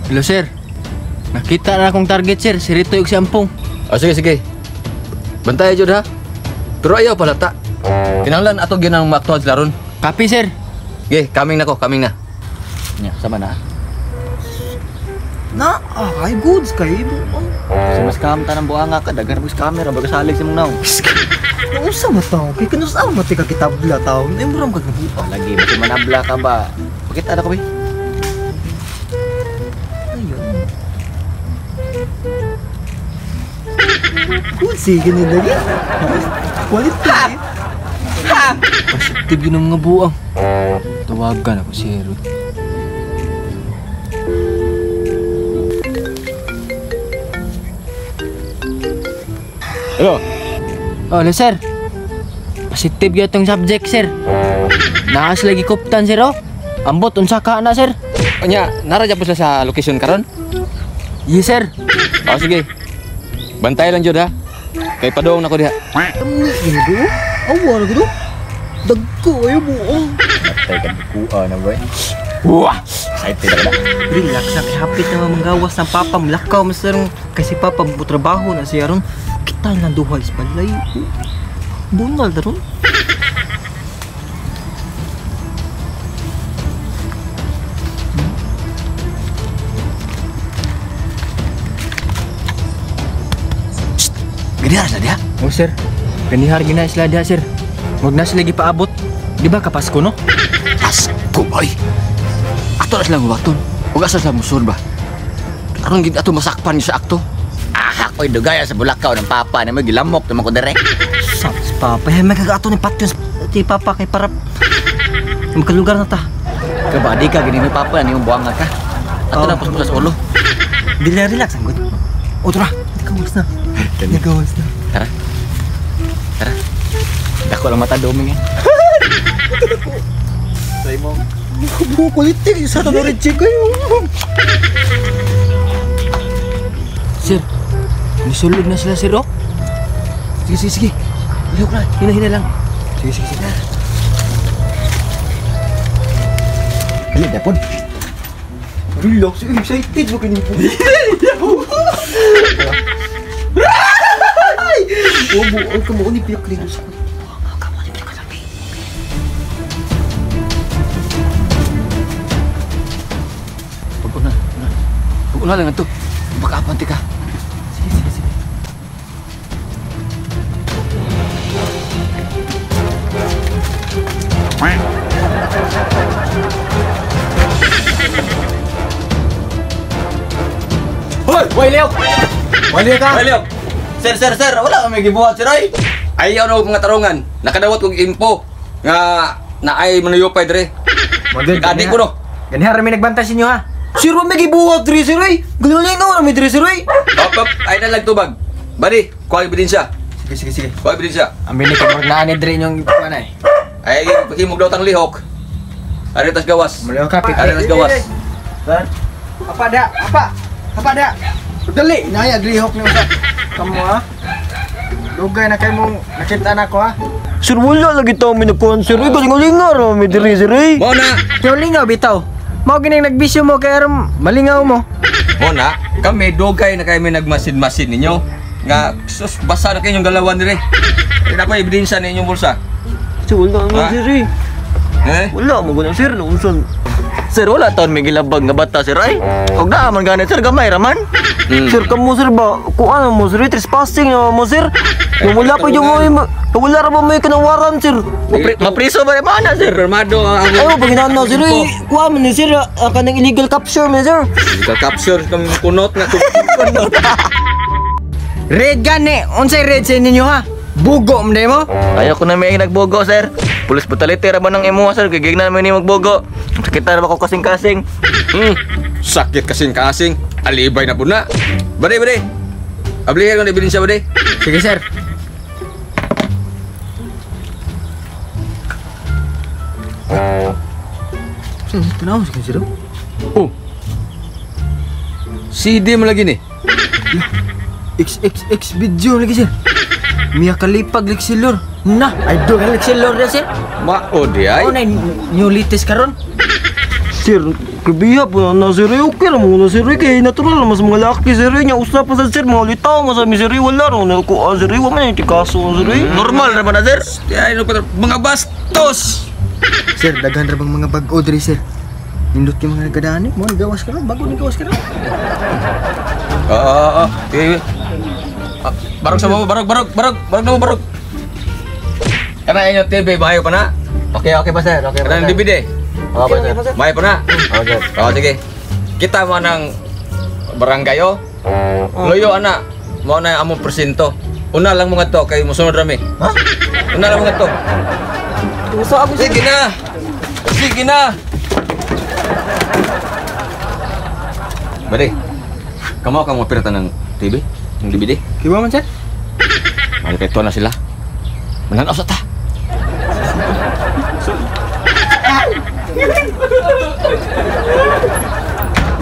Hello, sir. Nakita na akong target, sir. Si Rito ug si Ampong. Ah, sige, sige. Bantay jud ha. Pero ayaw pala ta. Kinahanglan ato gyud ang maaktuhan sila ron. Copy, sir. Sige, kaming na ko, kaming na. Nya, sama na. Na, ay goods kay buong. Sa mas kam tanang buanga ka daghan mo camera baga salig sa mong naong. Nausa mo tao, kay kanus ang mati ka kitabla tao. Ay muram kag nabuang. Lagi mo manabla ka ba? Pakita na ko be. Ayun. Good sige ni lagi. Quality. Positive yun ang mga buang. Tawagan ako si Hero. Hello. Oh, hello, sir. Positive yun itong subject, sir. Naas lagi kuptan, sir, oh. Ambot, unsa ka na, sir? Nya, nara po sila sa location karon? Yes, sir. Ah, sige. Bantay lang jud ha. Kay padong na ko diha. Ami gini do. Awa na gud. Dagko ayo buong. Patay ka buka na boy. Wah! Excited ka na. Relax na kay hapit na manggawas ng papa mulakaw man sir kasi papa mo trabaho na siya ron. Kita lang duha is balay. Bunal na ron. Gani sila diha. Oh, sir. Ganihar gina sila diha, sir. Huwag na sila gipaabot. Di ba kapasko, no? Pasko boy. Ato na silang waton. Ug asa sila musod ba? Aron gid ato masakpan sa akto. Ahak oy dugaya sa bulakaw ng papa na may gilamok naman ko dire. Saps papa, hey, magkagato ni Patyon ti papa kay para magkalugar na ta. Kabadi ka gini ni papa ni yung buanga ka. Ato Oh. na puspusa sa ulo. Dili na relax ang good. O tara, nagawas na. Nagawas na. Tara. Tara. Dako lang mata doming eh. Try mo. Buo quality sa tanong rin chico yun. Sir, nisulod na sila, sir, oh. Sige, sige, sige. Lihok na. Hina-hina lang. Sige, sige, sige. Dali dapon. Relax, excited mo kanina. O buo ka mo ni piyak rin sa Pag-una, una. Pag-una lang ato. Baka apante ka. Sige, sige, sige. Hoy! Way, Leo! Way, ka! Hoy, Leo! Sir, sir, sir, wala may gibuhat sir ay. Ayaw na og mga tarungan. Nakadawat kog info nga naay manuyupay dire. Kadi ko no. Ganihar may nagbantay sa inyo, ha? Sir, wa may gibuhat diri sir ay. Galing na may diri sir ay. Op, op, ay na lang tubag. Bali, kuha ebidensya. Sige, sige, sige. Kuha ebidensya. Ang bini ko, murag naan ni Dre inyong ikuha na, eh. Ay, paghimog daw tang lihok. Ari tas gawas. Mulaw ka, Ari tas gawas. Apa da? Apa? Apa da? Dali, naya glihok ni usa. Kamo ha? Dugay na kay mong nakita na ko ha. Sir, wala lagi tao may nagkuhan sir ay. Galing na may diri sir ay. Mo na, Pero lingaw bitaw. Mao gining nagbisyo mo kay aron malingaw mo. mo na. Kami dugay na kami nagmasid-masid ninyo. Nga sus basa na kayong dalawa dire. Ay na pa ebidensya na inyong bulsa. Sir, wala Ha? na sir ay. Eh? Wala mo guna sir, unsan. Sir, wala taon may gilabag nga bata sir ay. Og naa man gani sir gamay ra man. Sir, kamo sir ba? Kuan mo sir, trespassing na mo sir. Wala pa yung wala ra ba may kanawaran sir. Mapriso ba man na sir? Permado ang Ayo pag na sir, eh, kuha man ni sir, kanang illegal capture man sir. Illegal capture kami kunot nga kunot. Red gani, unsay red sa ninyo ha? Bugo man mo? Ayaw ko na may nagbogo sir. Pulis brutality ra ba ng imo sir? Gigignan mo ni magbogo. Sakit na ba ko kasing-kasing? Sakit kasing kasing. Alibay na po na. Bade, bade. Ablihan ko na ebidensya, bade. Sige sir. Sir, tanaw sa sir. Oh. CD mo lagi ni. XXX video lagi sir. Miya kalipag leksilor. Na, ay do ka leksilor na sir. Mao di ay. Oh, na new latest karon. Sir, grabe po na na sir. Okay ra mo na sir kay natural naman sa mga laki sir nya usa pa sa sir mga litaw man sa mi sir wala ra na ko sir wa man yung kaso sir. Normal ra ba na, sir? Ay, no, mga bastos! Sir, daghan ra bang mga bag-o diri, sir? Nindot yung mga nagkadani. Mo gawas ka ron, bago ni gawas ka ron. Oo, oo, oo. Sige, sige. Ah, barog sa baba, barog, barog, barog, barog na mo, barog. Kana inyo TV, mayo pa na. Okay, okay ba, sir? Okay ba, Kana sir? DVD, Okay ba, sir? mayo pa na. Okay, sir. Oo, sige. Kita mo ng barangay, oh. Loyo, ana. Mao na ang among presinto. Una lang mo to kay musunod rami. Ha? Una lang mo to. Usa ako sir. Sige na. Sige na. Bade. Kamo ka mo pirata ng TV, ng DVD. Kiwa man, sir? Mahal kay na sila. Mananaw sa ta.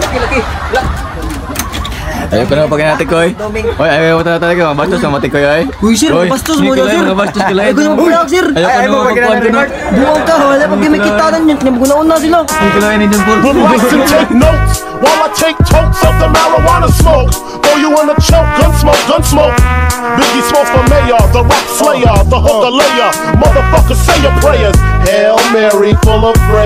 Laki, laki. Laki. Ayaw ko na pag natin, Koy. Oy, ayaw mo talaga. Mabastos ang mati, Koy, ay. Uy sir, Oy, bastos mo Nikolay, na sir. mga bastos Nikolay. Ay, ko na mapulag sir. Ayaw ko Ay, na ayaw mo mapagkuhan ko na. Buwang ka, wala pa kimikita na niyan. Kinabunaon na sila. Nikolay, ni John Paul. Would like to take notes while I take tokes of the marijuana smoke. Throw you in a choke, gun smoke, gun smoke. Biggie Smalls for mayor, the rap slayer, the hooker layer. Motherfucker, say your prayers. Hail Mary, full of grace.